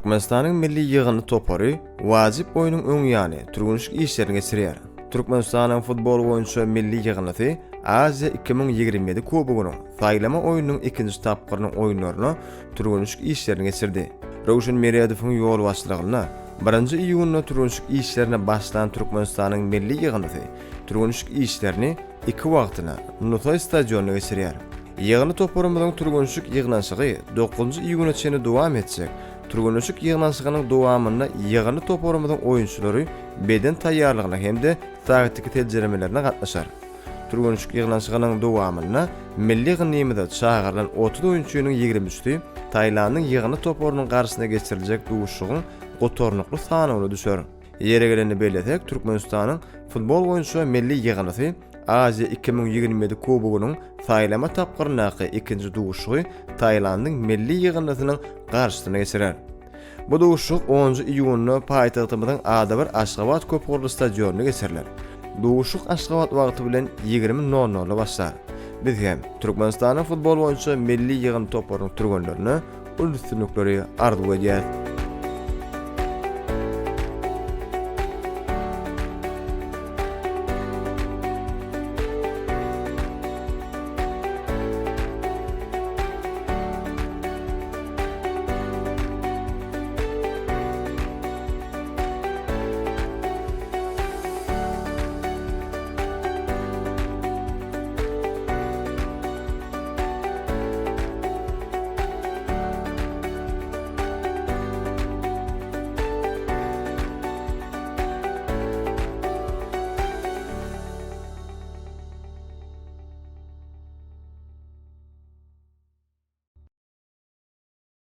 Türkmenistanyň milli ýygyndy topary wajyp oýnuň öň ýany türgenişik işlerini geçirýär. Türkmenistanyň futbol boýunça milli ýygyndysy Aziýa 2027 kubogynyň saýlama oýnunyň ikinji tapgyrynyň oýunlaryna türgenişik işlerini geçirdi. Röwşen Meredowyň ýolbaşçylygynda birinji iýunda türgenişik işlerine başlan Türkmenistanyň milli ýygyndysy türgenişik işlerini iki wagtyna Nusaý stadionynda geçirýär. Ýygyndy toparymyzyň türgenişik ýygnanyşygy dokuzynjy iýuna çenli dowam etjek. Türgenleşik ýygnanyşygynyň dowamynda ýygyndy toparymyzyň oýunçylary beden taýýarlygyna hem-de taktiki seljermelerine gatnaşar. Türgenleşik ýygnanyşygynyň dowamynda milli ýygyndymyza çagyrylan 30 oýunçynyň 23-si Tailandyň ýygyndy toparynyň garşysyna geçiriljek duşuşygyň gutarnykly sanawyna düşer. Ýeri gelende bellesek, Türkmenistanyň futbol boýunça milli ýygyndysy Aziýa 2027 kubogynyň saýlama tapgyryndaky ikinji duşuşygy Tailandyň milli ýygyndysynyň garşysyna geçirer. Bu duşuşyk onunjy iýunda paýtagtymyzyň adybir Aşgabat köpugurly stadionynda geçiriler. Duşuşyk Aşgabat wagty bilen 20 nol nolda başlar. Biz hem Türkmenistanyň futbol boýunça milli ýygyndy toparynyň türgenlerine uly üstünlikleri arzuw edýäris.